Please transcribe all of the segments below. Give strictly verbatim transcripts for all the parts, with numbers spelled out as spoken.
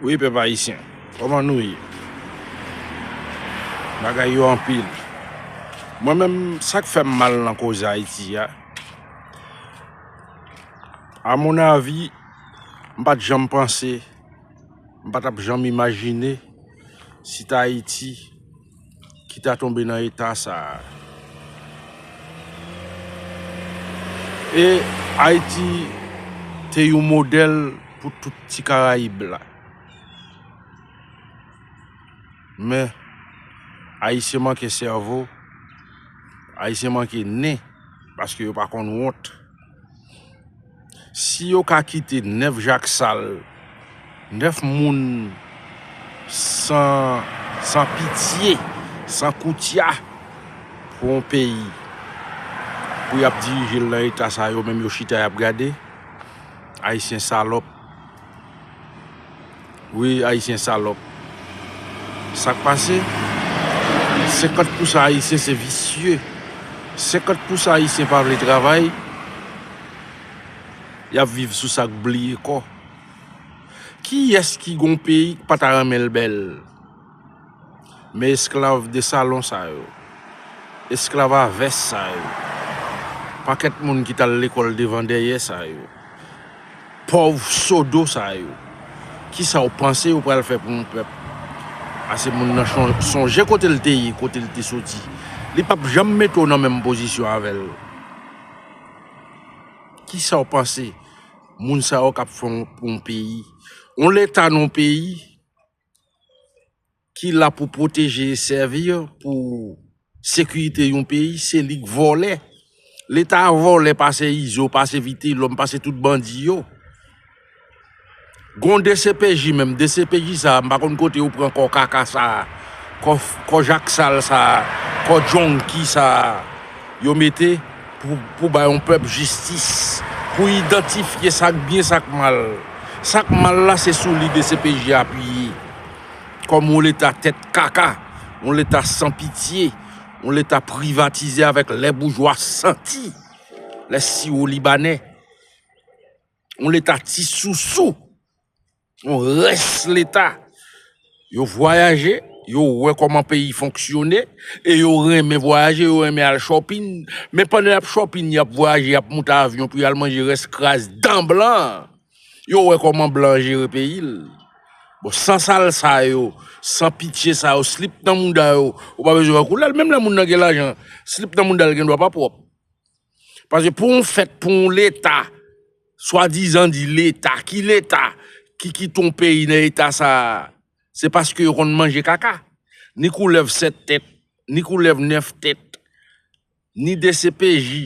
Wi, pèp ayisyen, kòman nou ye? Bagay yo anpil. Mwen menm, sa k fè m mal nan koze Ayiti a, a mon avi, m pa t janm panse, m pa t ap janm imajine si t Ayiti ki ta tonbe nan eta sa a. E Ayiti te yon modèl pou tout ti Karayib la. Men, Ayisyen manke sèvo, Ayisyen manke nen, paske yo pa konn wont. Si yo ka kite nèf jak sal, nèf moun san, san pitye, san koutya pou yon peyi, pou y ap dirije l nan eta sa, yo menm yo chita y ap gade, Ayisyen salòp. Wi, Ayisyen salòp. Sa k pase? Senkant pousan Ayisyen se visye. Senkant pousan Ayisyen pa vle travay. Y ap viv sou sa k bliye kò. Kiyès ki gon peyi k pa ta renmen l bèl? Men esklav de salon sa yo, esklav a vès sa yo, pakèt moun ki t al lekòl devan dèyè sa yo, pòv sodo sa yo, kisa w panse yo pral fè pou yon pèp? Ase moun nan chon- sonje kote l te ye, kote l te soti. Li p ap janm mete w nan menm pozisyon avè l. Kisa w panse moun sa yo k ap fè yon- pou yon peyi? Yon leta nan yon peyi ki la pou pwoteje e sèvi pou sekirite yon peyi, se li k vòlè. Leta a vòlè pase Izo, pase Vitelòm, pase tout bandi yo. Gon D C P J menm, D C P J sa, m pa konn kote yo pran kò kaka sa, kò, kò jak sal sa, kò djonki sa, yo mete pou, pou bay yon pèp jistis, pou idantifye sa k byen, sa k mal. Sa k mal la, se sou li D C P J apiye. Kòm yon leta tèt kaka, yon leta san pitye, yon leta privatize avèk lè boujwa santi, lè siwo libanè, yon leta ti sousou, yon rès leta. Yo vwayaje, yo wè kòman peyi fonksyone, e yo renmen vwayaje, yo renmen al shopping. Men pandan y ap shopping, y ap vwayaje, y ap monte avyon pou y al manje rès kraz dan blan. Yo wè kòman blan jere peyi l. Bon, san sal sa yo, san pitye sa yo, slip nan mouda yo, ou pa bezwen wè koulè l. Menm lè moun nan gen lajan, slip nan mouda l gen dwa pa pwòp. Paske pou yon fèt, pou yon leta, swadizan di leta, ki leta ki kite yon peyi nan eta sa a? Se paske yo konn manje kaka. Ni koulèv sèt tèt, ni koulèv nèf tèt, ni D C P J,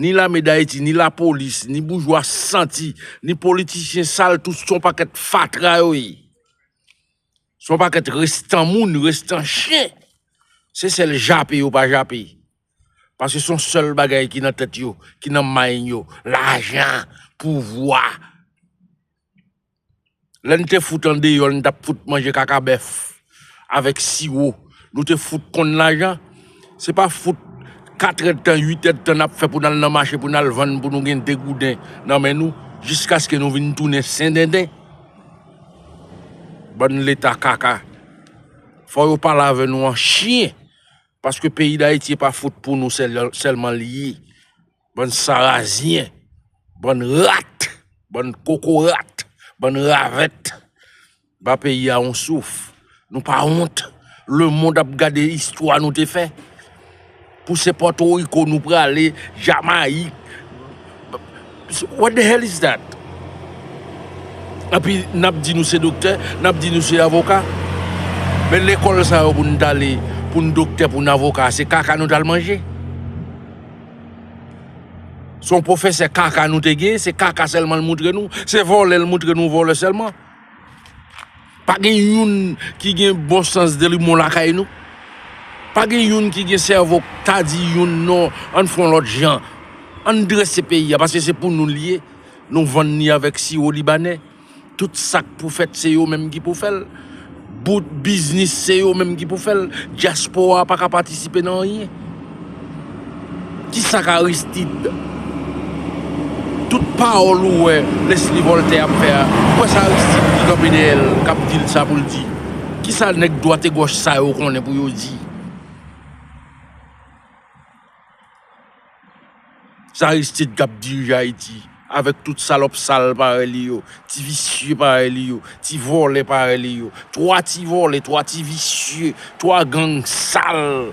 ni Lame Dayiti, ni lapolis, ni boujwa santi, ni politisyen sal, tout se yon pakèt fatra yo ye. Se yon pakèt restan moun, restan chen. Se sèl jape yo pa jape. Paske se yon sèl bagay ki nan tèt yo, ki nan mind yo, lajan, pouvwa. Lè n te fout andeyò, n t ap fout manje kaka bèf avèk siwo. Nou te fout konn lajan. Se pa fout katrèdtan, uitèdtan n ap fè pou n al nan mache, pou n al vann, pou nou gen de gouden nan men nou, jiskaske nou vin tounen sendenden. Bann leta kaka. Fò yo pale avè nou an chyen. Paske peyi Dayiti pa fout pou nou sèl- sèlman li ye. Bann sarazyen, bann rat, bann kokorat, bann ravèt. Ba peyi a yon souf. Nou pa wont. Lemonn ap gade istwa nou te fè. Pou se Pòtoriko nou prale, Jamayik. What the hell is that? Epi n ap di nou se doktè, n ap di nou se avoka. Men lekòl sa yo pou n t ale, pou n doktè, pou n avoka, se kaka nou t al manje. Se yon pwofesè kaka nou te gen, se kaka sèlman l moutre nou, se vòlè l moutre nou vòlè sèlman. Pa gen youn ki gen bon sans de limon lakay nou. Pa gen youn ki gen sèvo k ta di youn non, ann fè yon lòt jan. Ann drese peyi a, paske se pou nou l ye. Nou vann li avèk siwo libanè. Tout sa k pou fèt, se yo menm ki pou fè l. Bout biznis, se yo menm ki pou fè l. Dyaspora a pa ka patisipe nan anyen. Kisa k Aristide? Tout pawòl ou wè Leslie Voltaire ap fè a, ou kwè se Aristide ki kanpe dèyè l, k ap di l sa pou l di? Kisa nèg dwat e gòch sa yo konnen pou yo di? Se Aristide k ap dirije Ayiti, avèk tout salòp sal parèy li yo, ti visye parèy li yo, ti vòlè parèy li yo, twa ti vòlè, twa ti visye, twa gang sal,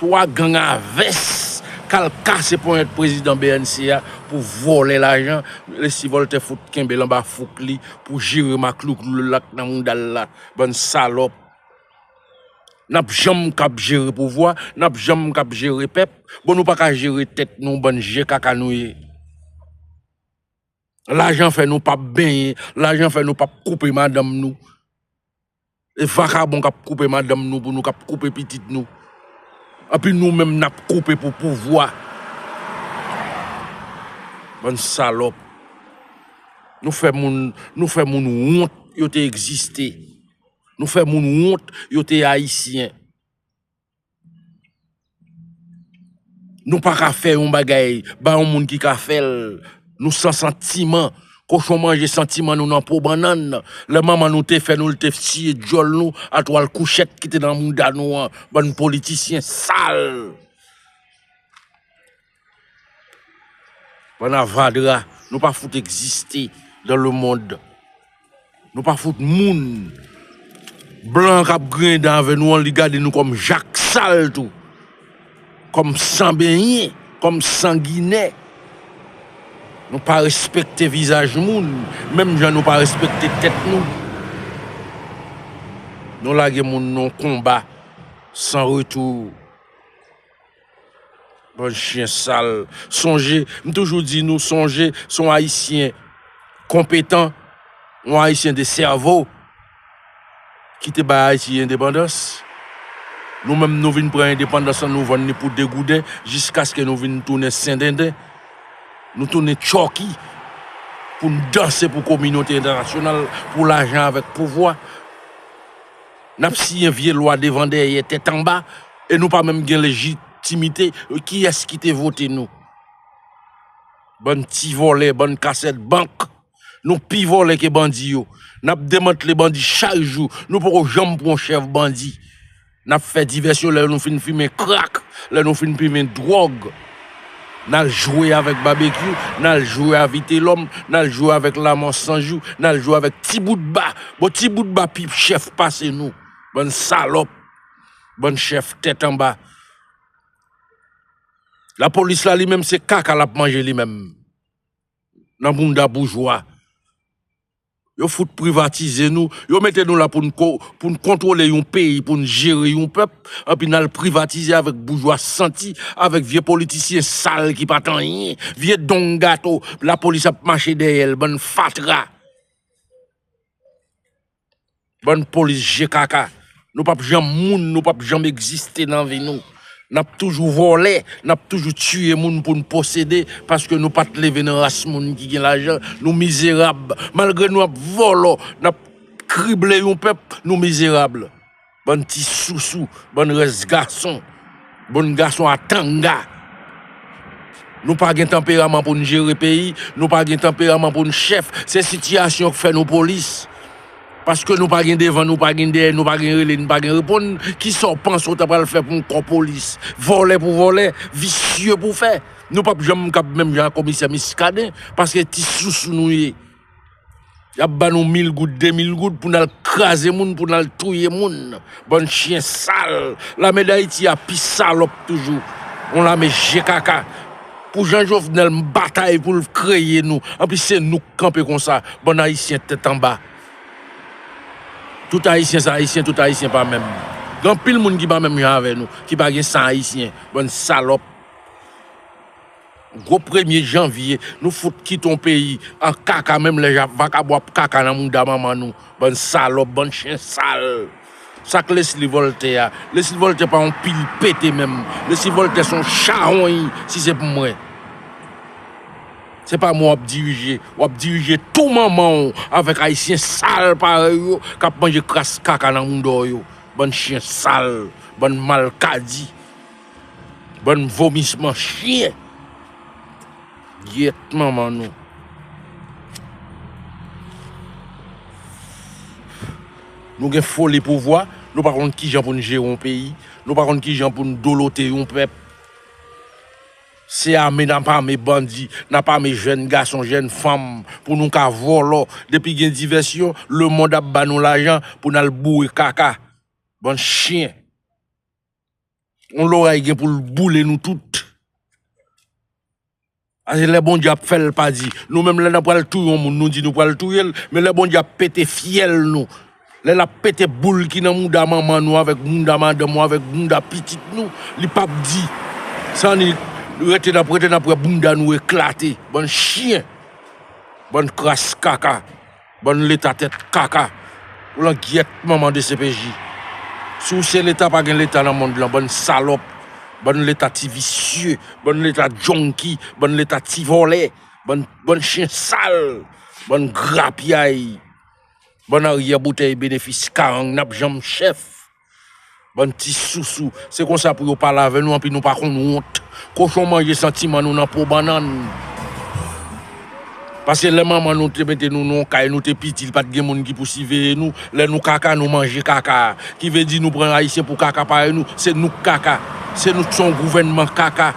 twa gang avès, k al kase ponyèt prezidan B N C a pou vòlè lajan. Leslie Voltaire fout kenbe l anba fouk li pou jere maklouklou l ak nan mouda l la, bann salòp. N ap janm kab jere pouvwa, n ap janm kab jere pèp. Bon, nou pa ka jere tèt nou, bann je kaka nou ye. Lajan fè nou p ap benyen, lajan fè nou p ap koupe madanm nou. E vakabon k ap koupe madanm nou pou nou, k ap koupe pitit nou. Anpi nou menm n ap koupe pou pouvwa. Bann salòp. Nou fè moun, nou fè moun wont yo te egziste. Nou fè moun wont yo te ayisyen. Nou pa ka fè yon bagay ba yon moun ki ka fè l. Nou san santiman. Kochon manje santiman nou nan po bannann. Lè manman nou te fè nou, l te siye djòl nou a twal kouchèt ki te nan mouda nou an. Bann politisyen sal. Bann avadra, nou pa fout egziste dans le monde. Nou pa fout moun. Blan k ap griyen dan avè nou an, li gade nou kòm jak sal tou. Kòm san benyen, kòm sanginè. Nou pa respekte vizaj moun, menm jan nou pa respekte tèt nou. Nou lage moun nan yon konba san retou. Bann chen sal. Sonje, m toujou di nou, sonje, se yon Ayisyen konpetan, yon Ayisyen de sèvo ki te bay Ayiti endepandans. Nou menm, nou vin pran endepandans lan, nou vann li pou de gouden, jiskaske nou vin tounen sendenden. Nou tounen Chucky pou n danse pou kominote entènasyonal, pou lajan avèk pouvwa. N ap siyen vye lwa devan dèyè, tèt anba, e nou pa menm gen lejitimite. Kiyès ki te vote nou? Bann ti vòlè, bann kasèt bank. Nou pi vòlè ke bandi yo. N ap demantle bandi chak jou. Nou poko janm pran yon chèf bandi. N ap fè divèsyon lè nou fin fimen krak, lè nou fin fimen dwòg. N al jwe avèk Babekyou, n al jwe a Vitelòm, n al jwe avèk Lamò San Jou, n al jwe avèk Ti Bout Ba. Bon, Ti Bout Ba pi chèf pase nou. Bann salòp. Bann chèf tèt anba. Lapolis la, li menm, se kaka l ap manje li menm. Nan bounda boujwa. Yo fout privatize nou. Yo mete nou la pou n ko-, pou n kontwole yon peyi, pou n jere yon pèp. Anpi n al privatize avèk boujwa santi, avèk vye politisyen sal ki pa t anyen. Vye dong gato, lapolis ap mache dèyè l, bann fatra. Bann polis je kaka. Nou p ap janm moun, nou p ap janm egziste nan vi nou. N ap toujou vòlè, n ap toujou tiye moun pou n posede, paske nou pa t leve nan ras moun ki gen lajan. Nou mizerab. Malgre nou ap vòlò, n ap krible yon pèp, nou mizerab. Bann ti sousou, bann rès gason, bann gason a tanga. Nou pa gen tanperaman pou n jere peyi, nou pa gen tanperaman pou n chèf. Se sitiyasyon k fè nou polis. Paske nou pa gen devan, nou pa gen dèyè, nou pa gen rele, nou pa gen reponn. Kisa w panse w ta pral fè pou yon kò polis? Vòlè pou vòlè, visye pou fè. Nou p ap janm kab menm jan ak komisè Miskaden, paske ti sousou nou ye. Y ap ba nou mil goud, de mil goud pou n al kraze moun, pou n al touye moun. Bann chen sal. Lame Dayiti a pi salòp toujou. Yon lame je kaka. Pou jan Jovenel batay pou l kreye nou. Anpi se nou k kanpe konsa. Bann Ayisyen tèt anba. Tout Ayisyen se Ayisyen, tout Ayisyen pa menm. Gen anpil moun ki pa menm jan avè nou, ki pa gen san Ayisyen. Bann salòp. Gwo premye janvye, nou fout kite yon peyi an kaka, menm lè ja-, vakabon ap kaka nan mouda manman nou. Bann salòp, bann chen sal. Sa k Leslie Voltaire a? Leslie Voltaire pa yon pil pete menm. Leslie Voltaire se yon chawony, si se pou mwen. Se pa mwen w ap dirije. W ap dirije tou manman w avèk Ayisyen sal parèy ou yo k ap manje kras kaka nan mouda w yo. Bann chen sal, bann malkadi. Bann vomisman chen. Gyèt manman nou. Nou gen foli pouvwa, nou pa konn kijan pou n jere yon peyi, nou pa konn kijan pou n dolote yon pèp. Se ame n ap ame bandi, n ap ame jèn gason, jèn fanm, pou nou ka vòlò. Depi gen divèsyon, lemonn ap ba nou lajan pou n al boure kaka. Bann chen. Yon loray gen pou l boule nou tout. Ase lè Bondye ap fè l pa di. Nou menm lè n ap pral touye yon moun, nou di nou pral touye l, men lè Bondye ap pete fyèl nou, lè l ap pete boul ki nan mouda manman nou avèk mouda madanm ou avèk mouda pitit nou, li p ap di. Sa ni rete n ap rete n ap wè bounda nou eklate. Bann chen. Bann kras kaka. Bann leta tèt kaka. Ou lan gyèt manman de C P J. Si w se leta, pa gen leta nan mond lan. Bann salòp. Bann leta ti visye. Bann leta junkie. Bann leta ti vòlè. Bann, bann chen sal. Bann grapyay. Bann aryè boutèy benefis karang. N ap janm chèf. Bann ti sousou. Se konsa pou yo pale avè nou, anpi nou pa konn wont. Kochon manje santiman nou nan po bannann. Paske lè manman nou te mete nou nan yon kay, nou te piti, li pa t gen moun ki pou siveye nou. Lè nou kaka, nou manje kaka. Ki vle di nou pran Ayisyen pou kaka parèy nou. Se nou k kaka. Se nou k se yon gouvènman kaka.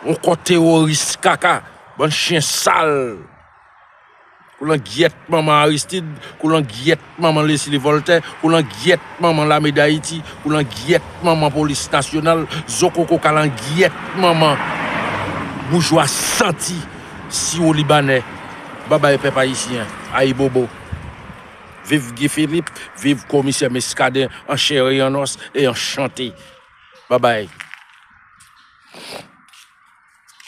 Yon kò teworis kaka. Bann chen sal. Koulan gyèt manman Aristide, koulan gyèt manman Leslie Voltaire, koulan gyèt manman Lame Dayiti, koulan gyèt manman Polis Nasyonal, zokoko kalan gyèt manman boujwa santi siwo libanè. Babay pèp ayisyen, ayibobo. Viv Guy Philippe, viv Komisè Muscadin an chè e an os e an chante. Babay.